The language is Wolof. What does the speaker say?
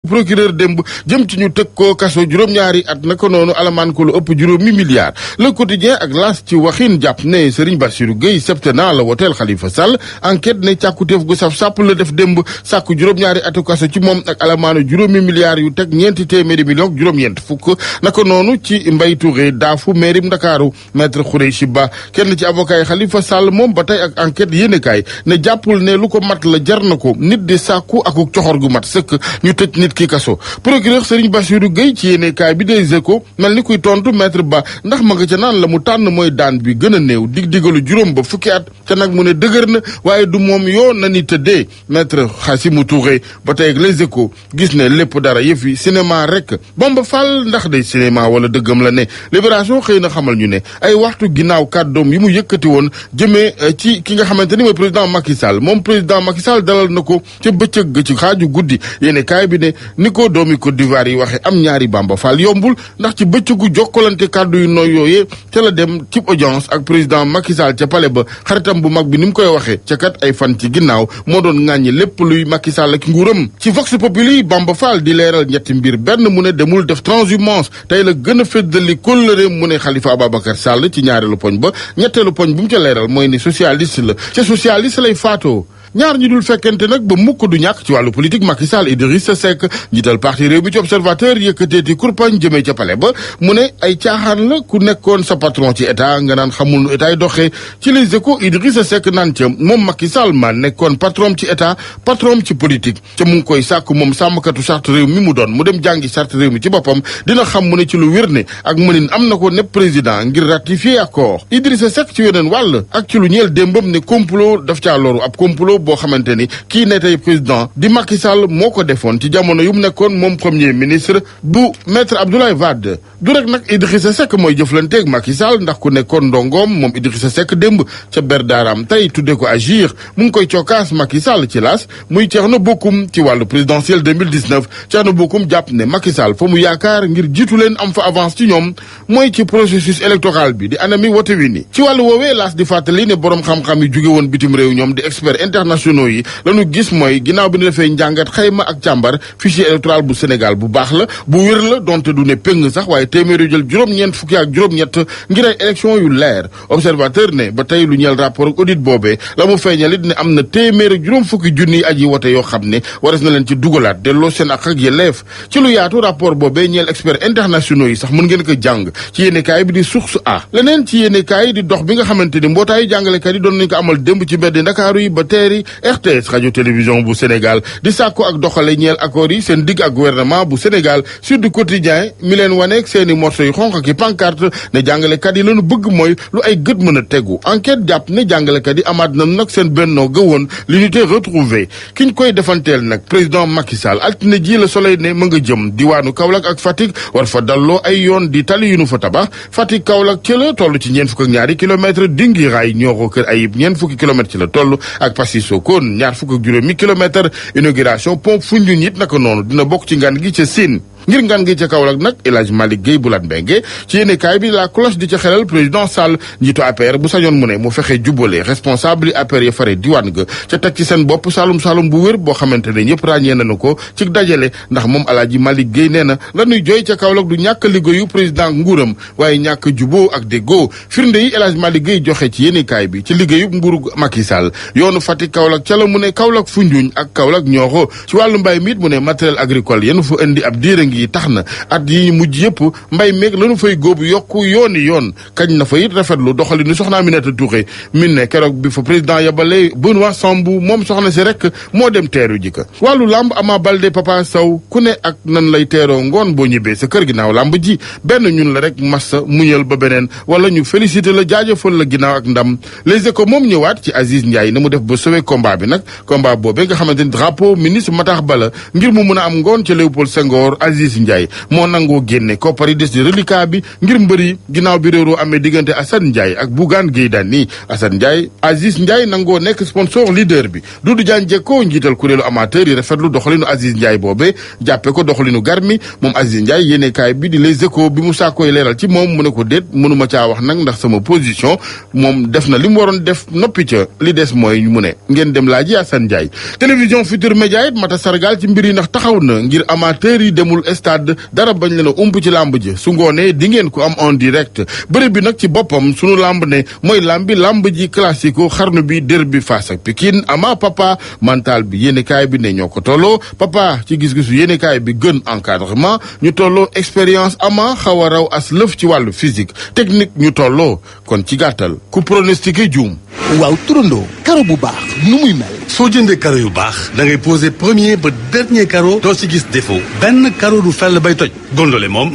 procureur démb jëm ci ñu tëg ko kaso juróom-ñaari at naka noonu alamaan ko lu ëpp juróomi milliards le quotidien ak laas ci waxin jàpp ne Serigne Bassirou Gueye septennat la woteel Khalifa Sall enquête ne càkkutéef gu saf sàpp la def démb sàkku juróom-ñaari atu kaso ci moom ak alamaanu juróomi milliards yu teg ñeenti téeméeri millions juróom-ñeent fukk naka noonu ci Mbaye Touré daafu mairie Ndakaaru maître Khoureychi Ba kenn ci avocat yi Khalifa Sall moom ba tey ak enquête yéenekaay ne jàppul ne lu ko mat la jar na ko nit di sàkku ak coxor gu mat sëkk ñu tëj nit ki kaso procureur Serigne Bassirou Gueye ci yéenekaay bi des Échos mel ni kuy tontu maître Ba ndax ma nga ca naan la mu tànn mooy daan bi gën a néew dig-digalu juróom ba fukki at te nag mu ne dëgër na waaye du moom yoo na ni tëddee maître Khassimou Touré ba tey ak les Échos gis ne lépp dara yëf yi cinéma rek Bamba Fall ndax day cinéma wala dëggam la ne Libération xëy na xamal ñu ne ay waxtu ginnaaw kàddoom yi mu yëkkati woon jëmee ci ki nga xamante ni mooy président Macky Sall moom président Macky Sall dalal na ko ca bëccëg ga ci xaaju guddi yéene kaay bi ne ni ko doomi Côte d'Ivoire yi waxe am ñaari Bamba Fall yombul ndax ci bëccëgu jokkalante kàddu yu nooy yooyee ca la dem ci audience ak président Macky Sall ca palais ba xaritam bu mag bi ni mu koy waxee ca kat ay fan ci ginnaaw moo doon ŋàññi lépp luy Macky Sall ak nguuram ci Vox Populi Bamba Fall di leeral ñetti mbir benn mu ne demul def transhumance tey la gën a féddali kóllëre mu ne Khalifa Ababacar Sall ci ñaareelu poñ ba ñetteelu poñ bu mu ca leeral mooy ni socialiste la ca socialiste lay faatoo ñaar ñu dul fekkente nag ba mukk du ñàkk ci wàllu politique Macky Sall Idrissa Seck njiital parti réew mi ci observateur yëkkateeti kurpañ jëmee ca palais ba mu ne ay caaxaan la ku nekkoon sa patron ci état nga naan xamul nu état yi doxee ci les Échos Idrissa Seck naan ca moom Macky Sall ma nekkoon patron ci état patron ci politique ca mu ngi koy sàkk moom sàmmkatu charte réew mi mu doon mu dem jàngi charte réew mi ci boppam dina xam mu ne ci lu wér ne ak mënin am na ko nepp président ngir ratifier accord Idrissa Seck ci weneen wàll ak ci lu ñeel démbam ne complot daf caa loru ab complot boo xamante ni kii ne tey président di Macky Sall moo ko defoon ci jamono yu mu nekkoon moom premier ministre bu maître Abdoulaye Wade du rek nag Idrissa Seck mooy jëflanteeg Macky Sall ndax ku nekkoon ndongoom moom Idrissa Seck démb ca berdaaraam tey tudde ko agir mu ngi koy cokkaas Macky Sall ci laas muy Thierno Bocoum ci wàllu présidentiel 2019 Thierno Bocoum jàpp ne Macky Sall fa mu yaakaar ngir jiitu leen am fa avance ci ñoom mooy ci processus électoral bi di anami wote wi ni ci wàllu woowee laas di fàttali ne borom xam-xam yi jóge woon bitim réew ñoom di expert internationaux yi lañu gis mooy ginnaaw bi ñu defee njàngat xayma ak càmbar fichier électoral bu Sénégal bu baax la bu wér la donte du ne péng sax waaye téeméer yu jël juróom-ñeent fukki ak juróom-ñett ngir ay élection yu leer observateur ne ba tey lu ñeel rapport ak audit boobee la mu feeñalit ne am na téeméer ak juróom fukki junniy aji wote yoo xam ne wares na leen ci dugalaat delloo seen ak yelleef ci lu yaatu rapport boobee ñeel expert internationaux yi sax mën ngeen ko jàng ci yéenekaay bi di Source A leneen ci yéenekaay di dox bi nga xamante ni mbootaayu jàngalekat yi doon nañ ko amal démb ci mbedd Ndakaaru yi ba teeri RTS radio télévision bu Sénégal di sàkku ak doxale ñeel accord yi seen digg ak gouvernement bu Sénégal Sud Quotidien mi leen waneeg seeni morceau yu xonq ki pancarte ne jàngalekat yi lañu bëgg mooy lu ay gët mën a tegu enquête jàpp ne jàngalekat yi amaat nañu nag seen bennoo gëwoon l'unité retrouvée ki ñu koy defanteel nag président Macky Sall altine ji la Soleil ne ma nga jëm diwaanu Kaolack ak Fatick war fa dalloo ay yoon di tali yu nu fa tabax Fatick Kaolack ci la toll ci ñeent fukk ak ñaari kilomètre dingi raay Nioro Kër Ayib ñeent fukki kilomètre ci la toll ak Passy Sokone ñaar fukk ak juróomi kilomètre inauguration pont Foundiougne it naka noonu dina bokk ci ngan gi ca Sine ngir ngan gi ca Kaolack nag El Hadj Malick Gueye bu lat mbenge ci yéenekaay bi la cloche di ca xelal président Sall njiitu APR bu sañoon mu ne mu fexe jubale responsable yi APR ya fare diwaan ga ca teg ci seen bopp saalum bu wér boo xamante ne ñëpp ràññee nañu ko ci dajale ndax moom El Hadj Malick Gueye nee na la ñuy jooy ca Kaolack du ñàkk liggéeyu président nguuram waaye ñàkk juboo ak déggoo firnde yi El Hadj Malick Gueye joxe ci yéenekaay bi ci liggéeyu nguuru Macky Sall yoonu Fatick Kaolack ca la mu ne Kaolack Foundiougne ak Kaolack Nioro ci wàllu mbay mi it mu ne matériel agricole yéen fa indi ab diire ngi tax na at yi mujj yëpp mbay meeg lañu fay góobu yokku yoon kañ na fa it rafetlu doxalinu soxna Aminata Touré min ne keroog bi fa président yabale Benoît Sambou moom soxna si rek moo dem teeru jika wàllu lamb Ama Baldé Papa Sow ku ne ak nan lay teeroo ngoon boo ñibbee sa kër ginnaaw lamb ji benn ñun la rek massa muñal ba beneen wala ñu félicité la jaajëfal la ginnaaw ak ndam Les Échos moom ñëwaat ci Aziz Ndiaye na mu def ba sauver combat bi nag combat boobee nga xamante ni drapeau ministre Matar Bala ngir mu mën a am ngoon ca Léopold Senghor Aziz Aziz Ndiaye moo nangoo génne koppar yi des di reliquat bi ngir mbëri ginnaaw bi réeroo amee diggante Assane Ndiaye ak Bougane Gueye Dany Assane Ndiaye Aziz Ndiaye nangoo nekk sponsor leader bi Doudou Diagne Diecko njiital kuréelu amateur yi rafetlu doxalinu Aziz Ndiaye boobe jàppe ko doxalinu garmi moom Aziz Ndiaye yéenekaay bi di Les Échos bi mu sàkkooy leeral ci moom mu ne ko déet mënuma caa wax nag ndax sama position moom def na li mu waroon def noppi ca li des mooy mu ne ngeen dem laaji Assane Ndiaye télévision Futurs Médias it mata sargal ci mbir yi ndax taxaw na ngir amateur yi demul stade dara bañ leen a ump ci làmb ji su ngoonee di ngeen ko am en direct bëri bi nag ci boppam sunu làmb ne mooy làmb ji classico xarnu bi derby Fass ak Pikine ama papa mental bi yéenekaay bi ne ñoo ko tolloo papa ci gis-gisu yéenekaay bi gën encadrement ñu tolloo expérience ama xaw a raw as lëf ci wàllu physique technique ñu tolloo kon ci gàttal ku pronostiqué juum. waaw turandoo karo bu baax nu muy mel. soo jëndee karo yu baax da ngay poser premier ba dernier karo doo ci gis défaut benn karo du fell bay toj gondole moom